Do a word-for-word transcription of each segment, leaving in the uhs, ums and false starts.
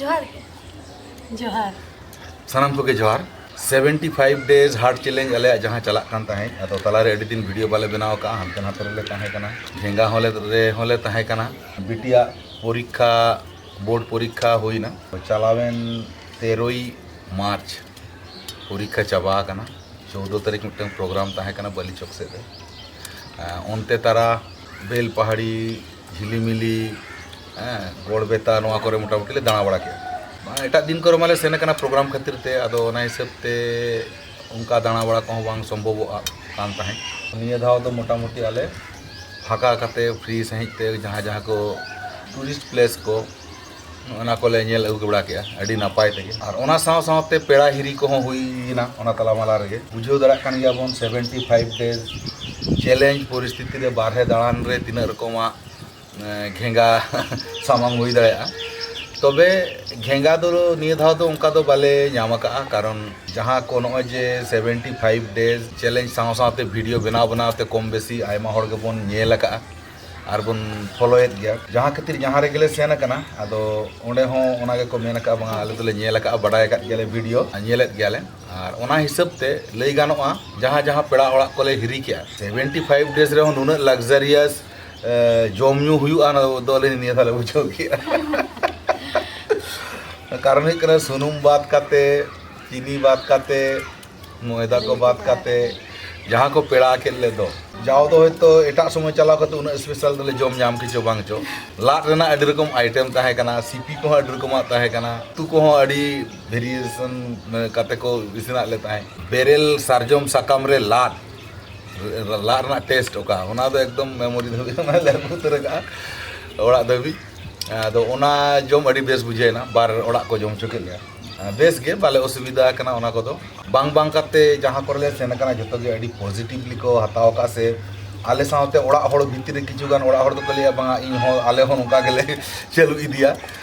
ᱡᱚᱦᱟᱨ ᱜᱮ᱾ ᱡᱚᱦᱟᱨ᱾ ᱥᱟᱱᱟᱢ ᱠᱚᱜᱮ ᱡᱚᱦᱟᱨ᱾ Seventy five days heart challenge ᱟᱞᱮᱭᱟᱜ ᱡᱟᱦᱟᱸ ᱪᱟᱞᱟᱜ ᱠᱟᱱ ᱛᱟᱦᱮᱸᱫ, ᱟᱫᱚ ᱛᱟᱞᱟᱨᱮ ᱟᱹᱰᱤ ᱫᱤᱱ ᱵᱷᱤᱰᱤᱭᱳ ᱵᱟᱞᱮ ᱵᱮᱱᱟᱣ ᱟᱠᱟᱫᱼᱟ, ᱦᱟᱱᱛᱮ ᱱᱟᱛᱮ ᱨᱮᱞᱮ ᱛᱟᱦᱮᱸ ᱠᱟᱱᱟ, ᱡᱷᱮᱸᱜᱟ ᱦᱚᱸᱞᱮ ᱨᱮ ᱦᱚᱸᱞᱮ ᱛᱟᱦᱮᱸ ᱠᱟᱱᱟ᱾ ᱵᱤᱴᱤᱭᱟᱜ ᱯᱚᱨᱤᱠᱠᱷᱟ, ᱵᱳᱨᱰ ᱯᱚᱨᱤᱠᱠᱷᱟ ᱦᱩᱭᱱᱟ ᱪᱟᱞᱟᱣᱮᱱ ᱛᱮᱨᱳᱭ ᱢᱟᱨᱪ, ᱯᱚᱨᱤᱠᱠᱷᱟ ᱪᱟᱵᱟ ᱟᱠᱟᱱᱟ᱾ ᱪᱳᱫᱽᱫᱳ ᱛᱟᱹᱨᱤᱠᱷ ᱢᱤᱫᱴᱟᱝ ᱯᱨᱳᱜᱨᱟᱢ ᱛᱟᱦᱮᱸ ᱠᱟᱱᱟ ᱵᱟᱹᱞᱤ ᱪᱚᱠ ᱥᱮᱫ ᱨᱮ᱾ ᱟᱸ, ᱚᱱᱛᱮ ᱛᱟᱨᱟ, ᱵᱮᱞᱯᱟᱦᱟᱲᱤ, ᱡᱷᱤᱞᱤᱢᱤᱞᱤ, ᱦᱮᱸ, ᱜᱚᱲᱵᱮᱛᱟ, ᱱᱚᱣᱟ ᱠᱚᱨᱮ ᱢᱚᱴᱟᱢᱩᱴᱤ ᱞᱮ ᱫᱟᱬᱟ ᱵᱟᱲᱟ ᱠᱮᱫᱼᱟ᱾ ᱵᱟᱝ, ᱮᱴᱟᱜ ᱫᱤᱱ ᱠᱚᱨᱮ ᱢᱟᱞᱮ ᱥᱮᱱ ᱟᱠᱟᱱᱟ ᱯᱨᱳᱜᱨᱟᱢ ᱠᱷᱟᱹᱛᱤᱨ ᱛᱮ, ᱟᱫᱚ ᱚᱱᱟ ᱦᱤᱥᱟᱹᱵ ᱛᱮ ᱚᱱᱠᱟ ᱫᱟᱬᱟ ᱵᱟᱲᱟ ᱠᱚᱦᱚᱸ ᱵᱟᱝ ᱥᱚᱢᱵᱷᱚᱵᱚᱜᱼᱟ ᱠᱟᱱ ᱛᱟᱦᱮᱸᱫ᱾ ᱱᱤᱭᱟᱹ ᱫᱷᱟᱣ ᱫᱚ ᱢᱚᱴᱟᱢᱩᱴᱤ ᱟᱞᱮ ᱯᱷᱟᱸᱠᱟ ᱠᱟᱛᱮ, ᱯᱷᱨᱤ ᱥᱟᱺᱦᱤᱡ ᱛᱮ ᱡᱟᱦᱟᱸ ᱡᱟᱦᱟᱸ ᱠᱚ ᱴᱩᱨᱤᱥᱴ ᱯᱞᱮᱥ ᱠᱚ, ᱚᱱᱟ ᱠᱚᱞᱮ ᱧᱮᱞ ᱟᱹᱜᱩ ᱵᱟᱲᱟ ᱠᱮᱫᱼᱟ ᱟᱹᱰᱤ ᱱᱟᱯᱟᱭ ᱛᱮᱜᱮ᱾ ᱟᱨ ᱚᱱᱟ ᱥᱟᱶ ᱥᱟᱶᱛᱮ ᱯᱮᱲᱟ ᱦᱤᱨᱤ ᱠᱚᱦᱚᱸ ᱦᱩᱭᱮᱱᱟ ᱚᱱᱟ ᱛᱟᱞᱟᱢᱟᱞᱟ ᱨᱮᱜᱮ᱾ ᱵᱩᱡᱷᱟᱹᱣ ᱫᱟᱲᱮᱭᱟᱜ ᱠᱟᱱ ᱜᱮᱭᱟᱵᱚᱱ, ᱥᱮᱵᱷᱮᱱᱴᱤ ᱯᱷᱟᱭᱤᱵᱷ days challenge ᱯᱚᱨᱤᱥᱛᱷᱤᱛᱤ ᱨᱮ ᱵᱟᱨᱦᱮ ᱫᱟᱬᱟᱱ ᱨᱮ ᱛᱤᱱᱟᱹᱜ ᱨᱚᱠᱚᱢᱟᱜ, ᱮᱸ, ᱜᱷᱮᱸᱜᱟ ᱥᱟᱢᱟᱝ ᱦᱩᱭ ᱫᱟᱲᱮᱭᱟᱜᱼᱟ᱾ ᱛᱚᱵᱮ ᱜᱷᱮᱸᱜᱟ ᱫᱚ ᱱᱤᱭᱟᱹ ᱫᱷᱟᱣ ᱫᱚ ᱚᱱᱠᱟ ᱫᱚ ᱵᱟᱞᱮ ᱧᱟᱢ ᱟᱠᱟᱫᱼᱟ, ᱠᱟᱨᱚᱱ ᱡᱟᱦᱟᱸ ᱠᱚ ᱱᱚᱜᱼᱚᱭ ᱡᱮ ᱥᱮᱵᱷᱮᱱᱴᱤ ᱯᱷᱟᱭᱤᱵᱷ days challenge ᱥᱟᱶ ᱥᱟᱶᱛᱮ ᱵᱷᱤᱰᱤᱭᱳ ᱵᱮᱱᱟᱣ ᱵᱮᱱᱟᱣ ᱛᱮ ᱠᱚᱢ ᱵᱮᱥᱤ ᱟᱭᱢᱟ ᱦᱚᱲ ᱜᱮᱵᱚᱱ ᱧᱮᱞ ᱟᱠᱟᱫᱼᱟ ᱟᱨ ᱵᱚᱱ ᱯᱷᱳᱞᱳᱭᱮᱫ ᱜᱮᱭᱟ, ᱡᱟᱦᱟᱸ ᱠᱷᱟᱹᱛᱤᱨ ᱡᱟᱦᱟᱸ ᱨᱮᱜᱮ ᱞᱮ ᱥᱮᱱ ᱟᱠᱟᱱᱟ, ᱟᱫᱚ ᱚᱸᱰᱮ ᱦᱚᱸ ᱚᱱᱟ ᱜᱮᱠᱚ ᱢᱮᱱ ᱟᱠᱟᱫᱼᱟ, ᱵᱟᱝᱟ, ᱟᱞᱮ ᱫᱚᱞᱮ ᱧᱮᱞ ᱟᱠᱟᱫᱼᱟ, ᱵᱟᱰᱟᱭ ᱟᱠᱟᱫ ᱜᱮᱭᱟᱞᱮ, ᱵᱷᱤᱰᱤᱭᱳ ᱧᱮᱞᱮᱫ ᱜᱮᱭᱟᱞᱮ᱾ ᱟᱨ ᱚᱱᱟ ᱦᱤᱥᱟᱹᱵ ᱛᱮ ᱞᱟᱹᱭ ᱜᱟᱱᱚᱜᱼᱟ, ᱡᱟᱦᱟᱸ ᱡᱟᱦᱟᱸ ᱯᱮᱲᱟ ᱚᱲᱟᱜ ᱠᱚᱞᱮ ᱦᱤᱨᱤ ᱠᱮᱜᱼᱟ, ᱥᱮᱵᱷᱮᱱᱴᱤ ᱯᱷᱟᱭᱤᱵᱷ days ᱨᱮᱦᱚᱸ ᱱᱩᱱᱟᱹᱜ ᱞᱟᱠᱡᱟᱨᱤᱭᱟᱥ, ᱮ, ᱡᱚᱢ ᱧᱩ ᱦᱩᱭᱩᱜᱼᱟ, ᱚᱱᱟ ᱫᱚ ᱟᱹᱞᱤᱧ ᱱᱤᱭᱟᱹ ᱫᱷᱟᱣ ᱞᱮ ᱵᱩᱡᱷᱟᱹᱣ ᱠᱮᱜᱼᱟ᱾ ᱠᱟᱨᱚᱱ ᱦᱩᱭᱩᱜ ᱠᱟᱱᱟ, ᱥᱩᱱᱩᱢ ᱵᱟᱫ ᱠᱟᱛᱮ, ᱪᱤᱱᱤ ᱵᱟᱫ ᱠᱟᱛᱮ, ᱢᱚᱭᱫᱟ ᱠᱚ ᱵᱟᱫ ᱠᱟᱛᱮ, ᱡᱟᱦᱟᱸ ᱠᱚ ᱯᱮᱲᱟ ᱠᱮᱫ ᱞᱮ ᱫᱚ, ᱡᱟᱣ ᱫᱚ ᱦᱚᱭᱛᱳ ᱮᱴᱟᱜ ᱥᱚᱢᱚᱭ ᱪᱟᱞᱟᱣ ᱠᱟᱛᱮ ᱩᱱᱟᱹᱜ ᱥᱯᱮᱥᱟᱞ ᱫᱚᱞᱮ ᱡᱚᱢ ᱧᱟᱢ ᱠᱮᱪᱚ ᱵᱟᱝ ᱪᱚ᱾ ᱞᱟᱫ ᱨᱮᱱᱟᱜ ᱟᱹᱰᱤ ᱨᱚᱠᱚᱢ ᱟᱭᱴᱮᱢ ᱛᱟᱦᱮᱸ ᱠᱟᱱᱟ, ᱥᱤᱯᱤ ᱠᱚᱦᱚᱸ ᱟᱹᱰᱤ ᱨᱚᱠᱚᱢᱟᱜ ᱛᱟᱦᱮᱸ ᱠᱟᱱᱟ, ᱩᱛᱩ ᱠᱚᱦᱚᱸ ᱟᱹᱰᱤ ᱵᱷᱮᱨᱤᱭᱮᱥᱚᱱ ᱠᱟᱛᱮ ᱠᱚ ᱤᱥᱤᱱᱟᱫ ᱞᱮ ᱛᱟᱦᱮᱸᱫ᱾ ᱵᱮᱨᱮᱞ ᱥᱟᱨᱡᱚᱢ ᱥᱟᱠᱟᱢ ᱨᱮ ᱞᱟᱫ, ᱞᱟᱫ ᱨᱮᱱᱟᱜ ᱴᱮᱥᱴ ᱚᱠᱟ, ᱚᱱᱟ ᱫᱚ ᱮᱠᱫᱚᱢ ᱢᱮᱢᱳᱨᱤ ᱫᱷᱟᱹᱵᱤᱡ ᱚᱱᱟ ᱞᱮ ᱟᱹᱜᱩ ᱩᱛᱟᱹᱨ ᱟᱠᱟᱫᱼᱟ ᱚᱲᱟᱜ ᱫᱷᱟᱹᱵᱤᱡ᱾ ᱟᱫᱚ ᱚᱱᱟ ᱡᱚᱢ ᱟᱹᱰᱤ ᱵᱮᱥ ᱵᱩᱡᱷᱟᱹᱣᱮᱱᱟ, ᱵᱟᱨ ᱚᱲᱟᱜ ᱠᱚ ᱡᱚᱢ ᱦᱚᱪᱚ ᱠᱮᱫ ᱞᱮᱭᱟ᱾ ᱵᱮᱥ ᱜᱮ, ᱵᱟᱞᱮ ᱚᱥᱩᱵᱤᱫᱷᱟ ᱟᱠᱟᱱᱟ ᱚᱱᱟ ᱠᱚᱫᱚ᱾ ᱵᱟᱝ ᱵᱟᱝ ᱠᱟᱛᱮ ᱡᱟᱦᱟᱸ ᱠᱚᱨᱮ ᱞᱮ ᱥᱮᱱ ᱟᱠᱟᱱᱟ, ᱡᱚᱛᱚ ᱜᱮ ᱟᱹᱰᱤ ᱯᱚᱡᱤᱴᱤᱵᱷᱞᱤ ᱠᱚ ᱦᱟᱛᱟᱣ ᱟᱠᱟᱫᱼᱟ, ᱥᱮ ᱟᱞᱮ ᱥᱟᱶᱛᱮ ᱚᱲᱟᱜ ᱦᱚᱲ ᱵᱷᱤᱛᱤᱨ ᱨᱮ ᱠᱤᱪᱷᱩ ᱜᱟᱱ ᱚᱲᱟᱜ ᱦᱚᱲ ᱫᱚᱠᱚ ᱞᱟᱹᱭᱟ, "ᱵᱟᱝᱟ, ᱤᱧ ᱦᱚᱸ, ᱟᱞᱮ ᱦᱚᱸ ᱱᱚᱝᱠᱟ ᱜᱮᱞᱮ ᱪᱟᱹᱞᱩ ᱤᱫᱤᱭᱟ᱾"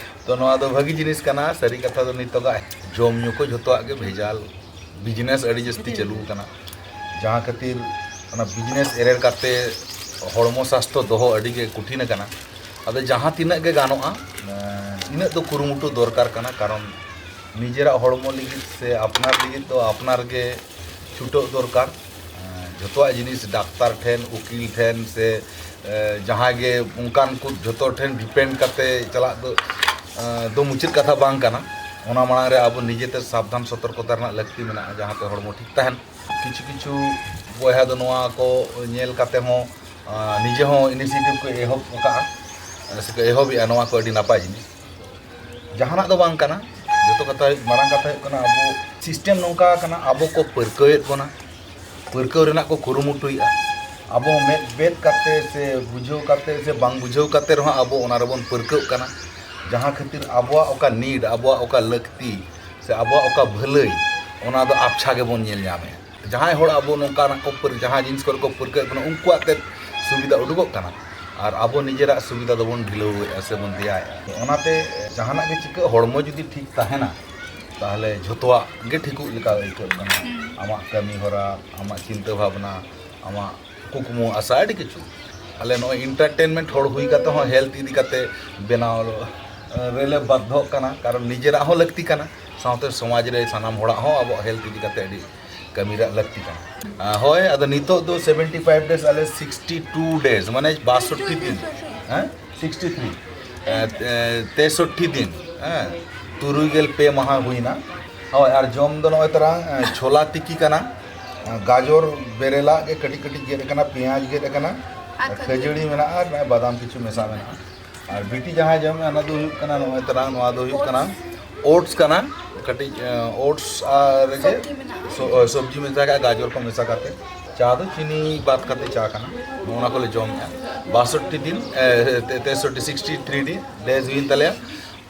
ᱛᱚ ᱱᱚᱣᱟ ᱫᱚ ᱵᱷᱟᱹᱜᱤ ᱡᱤᱱᱤᱥ ᱠᱟᱱᱟ᱾ ᱥᱟᱹᱨᱤ ᱠᱟᱛᱷᱟ ᱫᱚ ᱱᱤᱛᱚᱜᱟᱜ ᱡᱚᱢ ᱧᱩ ᱠᱚ ᱡᱷᱚᱛᱚᱣᱟᱜ ᱜᱮ ᱵᱷᱮᱡᱟᱞ, ᱵᱤᱡᱽᱱᱮᱥ ᱟᱹᱰᱤ ᱡᱟᱹᱥᱛᱤ ᱪᱟᱹᱞᱩ ᱟᱠᱟᱱᱟ, ᱡᱟᱦᱟᱸ ᱠᱷᱟᱹᱛᱤᱨ ᱚᱱᱟ ᱵᱤᱡᱽᱱᱮᱥ ᱮᱨᱮᱲ ᱠᱟᱛᱮ ᱦᱚᱲᱢᱚ ᱥᱟᱥᱛᱷᱚ ᱫᱚᱦᱚ ᱟᱹᱰᱤ ᱜᱮ ᱠᱚᱴᱷᱤᱱ ᱟᱠᱟᱱᱟ᱾ ᱟᱫᱚ ᱡᱟᱦᱟᱸ ᱛᱤᱱᱟᱹᱜ ᱜᱮ ᱜᱟᱱᱚᱜᱼᱟ, ᱮᱸ, ᱤᱱᱟᱹᱜ ᱫᱚ ᱠᱩᱨᱩᱢᱩᱴᱩ ᱫᱚᱨᱠᱟᱨ ᱠᱟᱱᱟ, ᱠᱟᱨᱚᱱ ᱱᱤᱡᱮᱨᱟᱜ ᱦᱚᱲᱢᱚ ᱞᱟᱹᱜᱤᱫ ᱥᱮ ᱟᱯᱱᱟᱨ ᱞᱟᱹᱜᱤᱫ ᱫᱚ ᱟᱯᱱᱟᱨ ᱜᱮ ᱪᱷᱩᱴᱟᱹᱣ ᱫᱚᱨᱠᱟᱨ᱾ ᱮᱸ, ᱡᱷᱚᱛᱚᱣᱟᱜ ᱡᱤᱱᱤᱥ ᱰᱟᱠᱛᱟᱨ ᱴᱷᱮᱱ, ᱩᱠᱤᱞ ᱴᱷᱮᱱ ᱥᱮ, ᱮᱸ, ᱡᱟᱦᱟᱸᱭ ᱜᱮ ᱚᱱᱠᱟᱱ ᱠᱚ ᱡᱷᱚᱛᱚ ᱴᱷᱮᱱ ᱰᱤᱯᱮᱱᱰ ᱠᱟᱛᱮ ᱪᱟᱞᱟᱜ ᱫᱚ, ᱮᱸ, ᱫᱚ ᱢᱩᱪᱟᱹᱫ ᱠᱟᱛᱷᱟ ᱵᱟᱝ ᱠᱟᱱᱟ᱾ ᱚᱱᱟ ᱢᱟᱲᱟᱝ ᱨᱮ ᱟᱵᱚ ᱱᱤᱡᱮᱛᱮ ᱥᱟᱵᱫᱷᱟᱱ ᱥᱚᱛᱚᱨᱠᱚᱛᱟ ᱨᱮᱱᱟᱜ ᱞᱟᱹᱠᱛᱤ ᱢᱮᱱᱟᱜᱼᱟ, ᱡᱟᱦᱟᱸᱛᱮ ᱦᱚᱲᱢᱚ ᱴᱷᱤᱠ ᱛᱟᱦᱮᱱ᱾ ᱠᱤᱪᱷᱩ ᱠᱤᱪᱷᱩ ᱵᱚᱭᱦᱟ ᱫᱚ ᱱᱚᱣᱟ ᱠᱚ ᱧᱮᱞ ᱠᱟᱛᱮ ᱦᱚᱸ, ᱟᱸ, ᱱᱤᱡᱮ ᱦᱚᱸ ᱤᱱᱤᱥᱤᱭᱮᱴᱤᱵᱷ ᱠᱚ ᱮᱦᱚᱵ ᱟᱠᱟᱫᱼᱟ, ᱥᱮ ᱠᱚ ᱮᱦᱚᱵᱮᱜᱼᱟ᱾ ᱱᱚᱣᱟ ᱠᱚ ᱟᱹᱰᱤ ᱱᱟᱯᱟᱭ ᱡᱤᱱᱤᱥ᱾ ᱡᱟᱦᱟᱱᱟᱜ ᱫᱚ ᱵᱟᱝ ᱠᱟᱱᱟ᱾ ᱡᱚᱛᱚ ᱠᱟᱛᱷᱟ, ᱢᱟᱨᱟᱝ ᱠᱟᱛᱷᱟ ᱦᱩᱭᱩᱜ ᱠᱟᱱᱟ, ᱟᱵᱚ ᱥᱤᱥᱴᱮᱢ ᱱᱚᱝᱠᱟ ᱠᱟᱱᱟ, ᱟᱵᱚ ᱠᱚ ᱯᱟᱹᱨᱠᱟᱹᱣᱮᱫ ᱵᱚᱱᱟ, ᱯᱟᱹᱨᱠᱟᱹᱣ ᱨᱮᱱᱟᱜ ᱠᱚ ᱠᱩᱨᱩᱢᱩᱴᱩᱭᱮᱫᱼᱟ᱾ ᱟᱵᱚ ᱢᱮᱫ ᱵᱮᱫ ᱠᱟᱛᱮ ᱥᱮ ᱵᱩᱡᱷᱟᱹᱣ ᱠᱟᱛᱮ ᱥᱮ ᱵᱟᱝ ᱵᱩᱡᱷᱟᱹᱣ ᱠᱟᱛᱮ ᱨᱮᱦᱚᱸ ᱟᱵᱚ ᱚᱱᱟ ᱨᱮᱵᱚᱱ ᱯᱟᱹᱨᱠᱟᱹᱜ ᱠᱟᱱᱟ, ᱡᱟᱦᱟᱸ ᱠᱷᱟᱹᱛᱤᱨ ᱟᱵᱚᱣᱟᱜ ᱚᱠᱟ ᱱᱤᱰ, ᱟᱵᱚᱣᱟᱜ ᱚᱠᱟ ᱞᱟᱹᱠᱛᱤ ᱥᱮ ᱟᱵᱚᱣᱟᱜ ᱚᱠᱟ ᱵᱷᱟᱹᱞᱟᱹᱭ, ᱚᱱᱟ ᱫᱚ ᱟᱵᱽᱪᱷᱟ ᱜᱮᱵᱚᱱ ᱧᱮᱞ ᱧᱟᱢᱮᱫᱼᱟ᱾ ᱡᱟᱦᱟᱸᱭ ᱦᱚᱲ ᱟᱵᱚ ᱱᱚᱝᱠᱟᱱᱟᱜ ᱠᱚ ᱯᱟᱹᱨ-, ᱡᱟᱦᱟᱸ ᱡᱤᱱᱤᱥ ᱠᱚᱨᱮ ᱠᱚ ᱯᱟᱹᱨᱠᱟᱹᱣᱮᱫ ᱵᱚᱱᱟ, ᱩᱱᱠᱩᱣᱟᱜ ᱛᱮᱫ ᱥᱩᱵᱤᱫᱷᱟ ᱩᱰᱩᱠᱚᱜ ᱠᱟᱱᱟ ᱟᱨ ᱟᱵᱚ ᱱᱤᱡᱮᱨᱟᱜ ᱥᱩᱵᱤᱫᱷᱟ ᱫᱚᱵᱚᱱ ᱰᱷᱤᱞᱟᱹᱣᱮᱫᱼᱟ ᱥᱮ ᱵᱚᱱ ᱫᱮᱭᱟᱭᱮᱫᱼᱟ᱾ ᱚᱱᱟᱛᱮ ᱡᱟᱦᱟᱱᱟᱜ ᱜᱮ ᱪᱤᱠᱟᱹᱜ, ᱦᱚᱲᱢᱚ ᱡᱩᱫᱤ ᱴᱷᱤᱠ ᱛᱟᱦᱮᱱᱟ, ᱛᱟᱦᱚᱞᱮ ᱡᱷᱚᱛᱚᱣᱟᱜ ᱜᱮ ᱴᱷᱤᱠᱚᱜ ᱞᱮᱠᱟ ᱟᱹᱭᱠᱟᱹᱜ ᱠᱟᱱᱟ᱾ ᱦᱩᱸ᱾ ᱟᱢᱟᱜ ᱠᱟᱹᱢᱤ ᱦᱚᱨᱟ, ᱟᱢᱟᱜ ᱪᱤᱱᱛᱟᱹ ᱵᱷᱟᱵᱽᱱᱟ, ᱟᱢᱟᱜ ᱠᱩᱠᱢᱩ, ᱟᱥᱟ, ᱟᱹᱰᱤ ᱠᱤᱪᱷᱩ᱾ ᱟᱞᱮ ᱱᱚᱜᱼᱚᱭ ᱤᱱᱴᱟᱨᱴᱮᱱᱢᱮᱱᱴ ᱦᱚᱲ ᱦᱩᱭ ᱠᱟᱛᱮ ᱦᱚᱸ ᱦᱮᱞᱛᱷ ᱤᱫᱤ ᱠᱟᱛᱮ ᱵᱮᱱᱟᱣ ᱨᱮᱞᱮ ᱵᱟᱫᱽᱫᱷᱚᱜ ᱠᱟᱱᱟ, ᱠᱟᱨᱚᱱ ᱱᱤᱡᱮᱨᱟᱜ ᱦᱚᱸ ᱞᱟᱹᱠᱛᱤ ᱠᱟᱱᱟ, ᱥᱟᱶᱛᱮ ᱥᱚᱢᱟᱡᱽ ᱨᱮ ᱥᱟᱱᱟᱢ ᱦᱚᱲᱟᱜ ᱦᱚᱸ ᱟᱵᱚᱣᱟᱜ ᱦᱮᱞᱛᱷ ᱤᱫᱤ ᱠᱟᱛᱮ ᱟᱹᱰᱤ ᱠᱟᱹᱢᱤ ᱨᱮᱭᱟᱜ ᱞᱟᱹᱠᱛᱤ ᱠᱟᱱᱟ᱾ ᱟᱸ, ᱦᱳᱭ, ᱟᱫᱚ ᱱᱤᱛᱚᱜ ᱫᱚ ᱥᱮᱵᱷᱮᱱᱴᱤ ᱯᱷᱟᱭᱤᱵᱷ ᱰᱮᱡᱽ, ᱟᱞᱮ ᱥᱤᱠᱥᱴᱤ ᱴᱩ ᱰᱮᱡᱽ, ᱢᱟᱱᱮ ᱵᱟᱥᱚᱴᱴᱤ ᱫᱤᱱ, ᱦᱮᱸ, ᱥᱤᱠᱥᱴᱤ ᱛᱷᱨᱤ, ᱮᱸ, ᱮᱸ, ᱛᱮᱥᱚᱴᱴᱤ ᱫᱤᱱ, ᱦᱮᱸ, ᱛᱩᱨᱩᱭ ᱜᱮᱞ ᱯᱮ ᱢᱟᱦᱟ ᱦᱩᱭᱱᱟ᱾ ᱦᱳᱭ, ᱟᱨ ᱡᱚᱢ ᱫᱚ ᱱᱚᱜᱼᱚᱭ ᱛᱟᱨᱟ, ᱮᱸ, ᱪᱷᱳᱞᱟ ᱛᱤᱠᱤ ᱠᱟᱱᱟ, ᱮᱸ, ᱜᱟᱡᱚᱨ ᱵᱮᱨᱮᱞᱟᱜ ᱜᱮ ᱠᱟᱹᱴᱤᱡ ᱠᱟᱹᱴᱤᱡ ᱜᱮᱫ ᱟᱠᱟᱱᱟ, ᱯᱮᱸᱭᱟᱡᱽ ᱜᱮᱫ ᱟᱠᱟᱱᱟ, ᱟᱨ ᱠᱷᱟᱹᱡᱟᱹᱲᱤ᱾ ᱠᱷᱟᱹᱡᱟᱹᱲᱤ ᱢᱮᱱᱟᱜᱼᱟ ᱟᱨ ᱱᱚᱜᱼᱚᱭ ᱵᱟᱫᱟᱢ ᱠᱤᱪᱷᱩ ᱢᱮᱥᱟ ᱢᱮᱱᱟᱜᱼᱟ᱾ ᱟᱨ ᱵᱤᱴᱤ ᱡᱟᱦᱟᱸᱭ ᱡᱚᱢᱮᱜᱼᱟ, ᱚᱱᱟ ᱫᱚ ᱦᱩᱭᱩᱜ ᱠᱟᱱᱟ, ᱱᱚᱜᱼᱚᱭ ᱛᱟᱨᱟ, ᱱᱚᱣᱟ ᱫᱚ ᱦᱩᱭᱩᱜ ᱠᱟᱱᱟ ᱳᱴᱥ ᱠᱟᱱᱟ, ᱠᱟᱹᱴᱤᱡ, ᱮᱸ, ᱳᱴᱥ ᱟᱨ ᱨᱮᱜᱮ ᱥᱚᱵᱽᱡᱤ ᱢᱮᱱᱟᱜᱼᱟ᱾ ᱥᱚ-, ᱥᱚᱵᱽᱡᱤ ᱢᱮᱥᱟ ᱠᱟᱛᱮ, ᱜᱟᱡᱚᱨ ᱠᱚ ᱢᱮᱥᱟ ᱠᱟᱛᱮ, ᱪᱟ ᱫᱚ ᱪᱤᱱᱤ ᱵᱟᱫ ᱠᱟᱛᱮ ᱪᱟ ᱠᱟᱱᱟ᱾ ᱱᱚᱜᱼᱚ ᱱᱟ ᱠᱚᱞᱮ ᱡᱚᱢᱮᱜᱼᱟ᱾ ᱵᱟᱥᱚᱴᱴᱤ ᱫᱤᱱ, ᱮ, ᱛᱮ-, ᱛᱮᱥᱚᱴᱴᱤ, ᱥᱤᱠᱥᱴᱤ ᱛᱷᱨᱤ ᱰᱮ, ᱰᱮᱡᱽ ᱦᱩᱭᱮᱱ ᱛᱟᱞᱮᱭᱟ᱾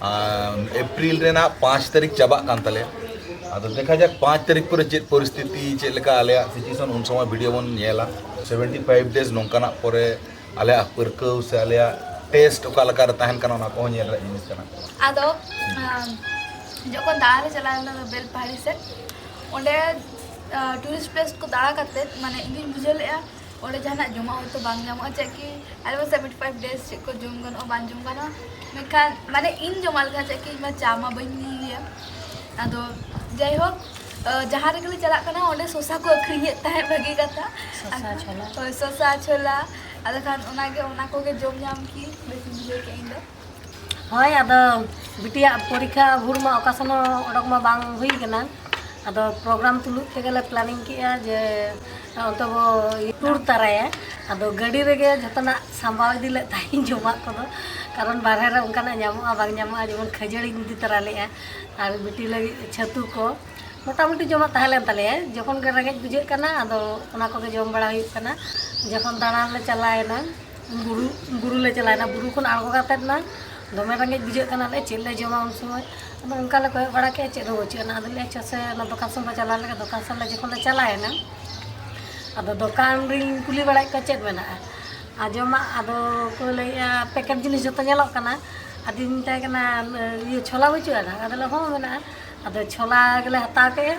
ᱟᱨ ᱮᱯᱨᱤᱞ ᱨᱮᱱᱟᱜ ᱯᱟᱸᱪ ᱛᱟᱹᱨᱤᱠᱷ ᱪᱟᱵᱟᱜ ᱠᱟᱱ ᱛᱟᱞᱮᱭᱟ᱾ ᱟᱫᱚ ᱫᱮᱠᱷᱟ ᱡᱟᱠ ᱯᱟᱸᱪ ᱛᱟᱹᱨᱤᱠᱷ ᱯᱚᱨᱮ ᱪᱮᱫ ᱯᱚᱨᱤᱥᱛᱷᱤᱛᱤ, ᱪᱮᱫ ᱞᱮᱠᱟ ᱟᱞᱮᱭᱟᱜ ᱥᱤᱪᱩᱭᱮᱥᱚᱱ, ᱩᱱ ᱥᱚᱢᱚᱭ ᱵᱷᱤᱰᱤᱭᱳ ᱵᱚᱱ ᱧᱮᱞᱟ᱾ ᱥᱮᱵᱷᱮᱱᱴᱤ ᱯᱷᱟᱭᱤᱵᱷ ᱰᱮᱡᱽ ᱱᱚᱝᱠᱟᱱᱟᱜ ᱯᱚᱨᱮ ᱟᱞᱮᱭᱟᱜ ᱯᱟᱹᱨᱠᱟᱹᱣ ᱥᱮ ᱟᱞᱮᱭᱟᱜ ᱴᱮᱥᱴ ᱚᱠᱟ ᱞᱮᱠᱟ ᱨᱮ ᱛᱟᱦᱮᱱ ᱠᱟᱱᱟ, ᱚᱱᱟ ᱠᱚᱦᱚᱸ ᱧᱮᱞ ᱨᱮᱭᱟᱜ ᱡᱤᱱᱤᱥ ᱠᱟᱱᱟ᱾ ᱟᱫᱚ, ᱟᱢ, ᱡᱚᱠᱷᱚᱱ ᱫᱟᱬᱟᱱ ᱞᱮ ᱪᱟᱞᱟᱣ ᱞᱮᱱᱟ ᱵᱮᱞᱯᱟᱦᱟᱲᱤ ᱥᱮᱫ, ᱚᱸᱰᱮ, ᱟ, ᱴᱩᱨᱤᱥᱴ ᱯᱞᱮᱥ ᱠᱚ ᱫᱟᱬᱟ ᱠᱟᱛᱮᱫ, ᱢᱟᱱᱮ, ᱤᱧ ᱫᱩᱧ ᱵᱩᱡᱷᱟᱹᱣ ᱞᱮᱫᱼᱟ ᱚᱸᱰᱮ ᱡᱟᱦᱟᱱᱟᱜ ᱡᱚᱢᱟᱜ ᱦᱚᱭᱛᱳ ᱵᱟᱝ ᱧᱟᱢᱚᱜᱼᱟ, ᱪᱮᱫ ᱠᱤ ᱟᱞᱮ ᱢᱟ ᱥᱮᱵᱷᱮᱱᱴᱤ ᱯᱷᱟᱭᱤᱵᱷ ᱰᱮᱡᱽ ᱪᱮᱫ ᱠᱚ ᱡᱚᱢ ᱜᱟᱱᱚᱜᱼᱟ ᱵᱟᱝ ᱡᱚᱢ ᱜᱟᱱᱚᱜᱼᱟ᱾ ᱢᱮᱱᱠᱷᱟᱱ ᱢᱟᱱᱮ ᱤᱧ ᱡᱚᱢᱟᱜ ᱞᱮᱠᱟ ᱪᱮᱫ ᱠᱤ ᱤᱧ ᱢᱟ ᱪᱟ ᱢᱟ ᱵᱟᱹᱧ ᱧᱩᱭ ᱜᱮᱭᱟ᱾ ᱟᱫᱚ ᱡᱟᱭᱦᱳᱠ, ᱡᱟᱦᱟᱸ ᱨᱮᱜᱮ ᱞᱮ ᱪᱟᱞᱟᱜ ᱠᱟᱱᱟ ᱚᱸᱰᱮ ᱥᱚᱥᱟ ᱠᱚ ᱟᱹᱠᱷᱨᱤᱧᱮᱫ ᱛᱟᱦᱮᱸᱫ ᱵᱷᱟᱹᱜᱤ ᱠᱟᱛᱷᱟ᱾ ᱥᱚᱥᱟ ᱪᱷᱚᱞᱟ᱾ ᱦᱳᱭ, ᱥᱚᱥᱟ ᱪᱷᱚᱞᱟ᱾ ᱟᱫᱚ ᱠᱷᱟᱱ ᱚᱱᱟᱜᱮ, ᱚᱱᱟ ᱠᱚᱜᱮ ᱡᱚᱢ ᱧᱟᱢ ᱠᱤ ᱵᱮᱥᱤᱧ ᱵᱩᱡᱷᱟᱹᱣ ᱠᱮᱫ ᱤᱧ ᱫᱚ᱾ ᱦᱳᱭ, ᱟᱫᱚ ᱵᱤᱴᱤᱭᱟᱜ ᱯᱚᱨᱤᱠᱠᱷᱟ ᱵᱷᱳᱨ ᱢᱟ ᱚᱠᱟ ᱥᱮᱱ ᱦᱚᱸ ᱚᱰᱚᱠ ᱢᱟ ᱵᱟᱝ ᱦᱩᱭ ᱠᱟᱱᱟ᱾ ᱟᱫᱚ ᱯᱨᱳᱜᱨᱟᱢ ᱛᱩᱞᱩᱡ ᱛᱮᱜᱮ ᱞᱮ ᱯᱞᱟᱱᱤᱝ ᱠᱮᱜᱼᱟ ᱡᱮ ᱚᱱᱛᱮ ᱵᱚ ᱴᱩᱨ ᱛᱟᱨᱟᱭᱟ᱾ ᱟᱫᱚ ᱜᱟᱹᱰᱤ ᱨᱮᱜᱮ ᱡᱷᱚᱛᱚᱱᱟᱜ ᱥᱟᱢᱵᱟᱣ ᱤᱫᱤ ᱞᱮᱫ ᱛᱟᱦᱮᱸᱧ ᱡᱚᱢᱟᱜ ᱠᱚᱫᱚ, ᱠᱟᱨᱚᱱ ᱵᱟᱨᱦᱮ ᱨᱮ ᱚᱱᱠᱟᱱᱟᱜ ᱧᱟᱢᱚᱜᱼᱟ ᱵᱟᱝ ᱧᱟᱢᱚᱜᱼᱟ, ᱡᱮᱢᱚᱱ ᱠᱷᱟᱹᱡᱟᱹᱲᱤᱧ ᱤᱫᱤ ᱛᱟᱨᱟ ᱞᱮᱫᱼᱟ ᱟᱨ ᱵᱤᱴᱤ ᱞᱟᱹᱜᱤᱫ ᱪᱷᱟᱹᱛᱩ ᱠᱚ, ᱢᱚᱴᱟᱢᱩᱴᱤ ᱡᱚᱢᱟᱜ ᱛᱟᱦᱮᱸ ᱞᱮᱱ ᱛᱟᱞᱮᱭᱟ᱾ ᱡᱚᱠᱷᱚᱱ ᱜᱮ ᱨᱮᱸᱜᱮᱡ ᱵᱩᱡᱷᱟᱹᱜ ᱠᱟᱱᱟ ᱟᱫᱚ ᱚᱱᱟ ᱠᱚᱜᱮ ᱡᱚᱢ ᱵᱟᱲᱟ ᱦᱩᱭᱩᱜ ᱠᱟᱱᱟ᱾ ᱡᱚᱠᱷᱚᱱ ᱫᱟᱬᱟᱱ ᱞᱮ ᱪᱟᱞᱟᱣᱮᱱᱟ, ᱵᱩᱨᱩ, ᱵᱩᱨᱩ ᱞᱮ ᱪᱟᱞᱟᱣᱮᱱᱟ, ᱵᱩᱨᱩ ᱠᱷᱚᱱ ᱟᱬᱜᱚ ᱠᱟᱛᱮᱫ ᱢᱟ ᱫᱚᱢᱮ ᱨᱮᱸᱜᱮᱡ ᱵᱩᱡᱷᱟᱹᱜ ᱠᱟᱱᱟ, ᱟᱞᱮ ᱪᱮᱫ ᱞᱮ ᱡᱚᱢᱟ ᱩᱱ ᱥᱚᱢᱚᱭ? ᱟᱫᱚ ᱚᱱᱠᱟ ᱞᱮ ᱠᱚᱭᱚᱜ ᱵᱟᱲᱟ ᱠᱮᱫᱼᱟ, ᱪᱮᱫ ᱦᱚᱸ ᱵᱟᱹᱪᱩᱜ ᱟᱱᱟ᱾ ᱟᱫᱚ ᱞᱮ ᱟᱪᱪᱷᱟ ᱥᱮ ᱚᱱᱟ ᱫᱚᱠᱟᱱ ᱥᱮᱱ ᱵᱚ ᱪᱟᱞᱟᱣ ᱞᱮᱜᱮ᱾ ᱫᱚᱠᱟᱱ ᱥᱮᱱ ᱞᱮ ᱡᱚᱠᱷᱚᱱ ᱞᱮ ᱪᱟᱞᱟᱣᱮᱱᱟ, ᱟᱫᱚ ᱫᱚᱠᱟᱱ ᱨᱤᱧ ᱠᱩᱞᱤ ᱵᱟᱲᱟᱭᱮᱫ ᱠᱚᱣᱟ ᱪᱮᱫ ᱢᱮᱱᱟᱜᱼᱟ ᱟᱨ ᱡᱚᱢᱟᱜ, ᱟᱫᱚ ᱠᱚ ᱞᱟᱹᱭᱮᱫᱼᱟ ᱯᱮᱠᱮᱴ ᱡᱤᱱᱤᱥ ᱡᱚᱛᱚ ᱧᱮᱞᱚᱜ ᱠᱟᱱᱟ᱾ ᱟᱫᱚᱧ ᱢᱮᱛᱟᱭ ᱠᱟᱱᱟ, ᱤᱭᱟᱹ, ᱪᱷᱳᱞᱟ ᱵᱟᱹᱪᱩᱜ ᱟᱱᱟ? ᱟᱫᱚ ᱞᱟᱹᱭ, ᱦᱚᱸ ᱢᱮᱱᱟᱜᱼᱟ᱾ ᱟᱫᱚ ᱪᱷᱳᱞᱟ ᱜᱮᱞᱮ ᱦᱟᱛᱟᱣ ᱠᱮᱫᱼᱟ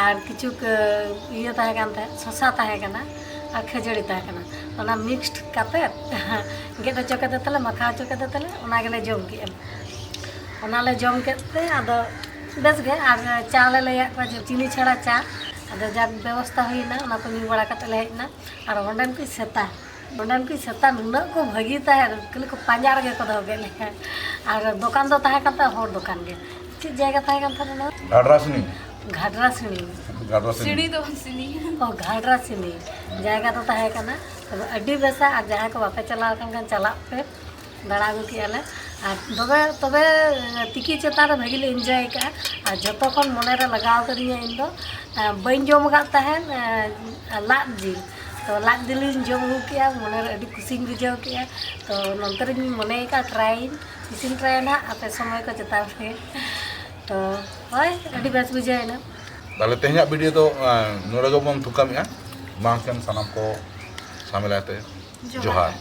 ᱟᱨ ᱠᱤᱪᱷᱩ ᱠᱚ-, ᱤᱭᱟᱹ ᱛᱟᱦᱮᱸ ᱠᱟᱱ ᱛᱟᱦᱮᱸᱫ, ᱥᱚᱥᱟ ᱛᱟᱦᱮᱸ ᱠᱟᱱᱟ ᱟᱨ ᱠᱷᱟᱹᱡᱟᱹᱲᱤ ᱛᱟᱦᱮᱸ ᱠᱟᱱᱟ᱾ ᱚᱱᱟ ᱢᱤᱠᱥᱰ ᱠᱟᱛᱮᱫ ᱜᱮᱫ ᱦᱚᱪᱚ ᱠᱮᱫᱮ ᱛᱮᱞᱮ, ᱢᱟᱠᱷᱟᱣ ᱦᱚᱪᱚ ᱠᱮᱫᱮ ᱛᱮᱞᱮ ᱚᱱᱟ ᱜᱮᱞᱮ ᱡᱚᱢ ᱠᱮᱫᱼᱟ᱾ ᱚᱱᱟ ᱞᱮ ᱡᱚᱢ ᱠᱮᱫ ᱛᱮ ᱟᱫᱚ ᱵᱮᱥ ᱜᱮ, ᱟᱨ ᱪᱟ ᱞᱮ ᱞᱟᱹᱭᱟᱫ ᱠᱚᱣᱟ ᱡᱮ ᱪᱤᱱᱤ ᱪᱷᱟᱲᱟ ᱪᱟ᱾ ᱟᱫᱚ ᱡᱟᱠ ᱵᱮᱵᱚᱥᱛᱷᱟ ᱦᱩᱭᱱᱟ, ᱚᱱᱟ ᱠᱚ ᱧᱩ ᱵᱟᱲᱟ ᱠᱟᱛᱮᱫ ᱞᱮ ᱦᱮᱡ ᱮᱱᱟ᱾ ᱟᱨ ᱚᱸᱰᱮᱱ ᱠᱚ ᱥᱮᱛᱟ, ᱚᱸᱰᱮᱱ ᱠᱚ ᱥᱮᱛᱟ ᱱᱩᱱᱟᱹᱜ ᱠᱚ ᱵᱷᱟᱹᱜᱤ ᱛᱟᱦᱮᱸᱫ, ᱠᱷᱟᱹᱞᱤ ᱠᱚ ᱯᱟᱸᱡᱟ ᱨᱮᱜᱮ ᱠᱚ ᱫᱚᱦᱚ ᱠᱮᱫ ᱞᱮᱭᱟ᱾ ᱟᱨ ᱫᱚᱠᱟᱱ ᱫᱚ ᱛᱟᱦᱮᱸ ᱠᱟᱱ ᱛᱟᱦᱮᱸᱫ ᱦᱚᱲ ᱫᱚᱠᱟᱱ ᱜᱮ᱾ ᱪᱮᱫ ᱡᱟᱭᱜᱟ ᱛᱟᱦᱮᱸ ᱠᱟᱱ ᱛᱟᱦᱮᱸᱫ ᱱᱚᱣᱟ? ᱜᱷᱟᱰᱨᱟᱥᱤᱱᱤ᱾ ᱜᱷᱟᱰᱨᱟᱥᱤᱱᱤ᱾ ᱜᱷᱟᱰᱨᱟᱥᱤᱱᱤ᱾ ᱥᱤᱲᱤ ᱫᱚ ᱵᱟᱝ, ᱥᱤᱱᱤ᱾ ᱚ, ᱜᱷᱟᱰᱨᱟᱥᱤᱱᱤ ᱡᱟᱭᱜᱟ ᱫᱚ ᱛᱟᱦᱮᱸ ᱠᱟᱱᱟ᱾ ᱛᱚᱵᱮ ᱟᱹᱰᱤ ᱵᱮᱥᱟ, ᱟᱨ ᱡᱟᱦᱟᱸᱭ ᱠᱚ ᱵᱟᱯᱮ ᱪᱟᱞᱟᱣ ᱟᱠᱟᱱ ᱠᱷᱟᱱ ᱪᱟᱞᱟᱜ ᱯᱮ, ᱫᱟᱬᱟ ᱟᱹᱜᱩ ᱠᱮᱜᱼᱟ ᱞᱮ᱾ ᱟᱨ ᱛᱚᱵᱮ, ᱛᱚᱵᱮ ᱛᱤᱠᱤ ᱪᱮᱛᱟᱱ ᱨᱮ ᱵᱷᱟᱹᱜᱤ ᱞᱮ ᱮᱱᱡᱚᱭ ᱠᱟᱜᱼᱟ᱾ ᱟᱨ ᱡᱚᱛᱚ ᱠᱷᱚᱱ ᱢᱚᱱᱮ ᱨᱮ ᱞᱟᱜᱟᱣ ᱠᱟᱫᱤᱧᱟ ᱤᱧ ᱫᱚ, ᱟᱨ ᱵᱟᱹᱧ ᱡᱚᱢ ᱟᱠᱟᱫ ᱛᱟᱦᱮᱸᱫ, ᱟᱨ ᱞᱟᱫ ᱡᱤᱞ᱾ ᱛᱚ ᱞᱟᱫ ᱡᱤᱞᱤᱧ ᱡᱚᱢ ᱟᱹᱜᱩ ᱠᱮᱜᱼᱟ, ᱢᱚᱱᱮ ᱨᱮ ᱟᱹᱰᱤ ᱠᱩᱥᱤᱧ ᱵᱩᱡᱷᱟᱹᱣ ᱠᱮᱜᱼᱟ᱾ ᱛᱚ ᱱᱚᱱᱛᱮ ᱨᱤᱧ ᱢᱚᱱᱮ ᱟᱠᱟᱫ ᱴᱨᱟᱭᱤᱧ, ᱤᱥᱤᱱ ᱴᱨᱟᱭᱟ ᱱᱟᱦᱟᱜ ᱟᱯᱮ ᱥᱚᱢᱚᱭ ᱠᱚ ᱪᱮᱛᱟᱱ ᱨᱮ᱾ ᱛᱚ ᱦᱳᱭ, ᱟᱹᱰᱤ ᱵᱮᱥ ᱵᱩᱡᱷᱟᱹᱣ ᱮᱱᱟ᱾ ᱛᱟᱦᱞᱮ ᱛᱮᱦᱮᱧᱟᱜ ᱵᱷᱤᱰᱤᱭᱳ ᱫᱚ, ᱟᱸ, ᱱᱚᱰᱮ ᱜᱮᱵᱚᱱ ᱛᱷᱩᱠᱟᱢᱮᱜᱼᱟ᱾ ᱢᱟ ᱮᱱᱠᱷᱟᱱ ᱥᱟᱱᱟᱢ ᱠᱚ ᱥᱟᱢᱮᱞᱟᱭ ᱛᱮ ᱡᱚᱦᱟᱨ᱾ ᱡᱚᱦᱟᱨ᱾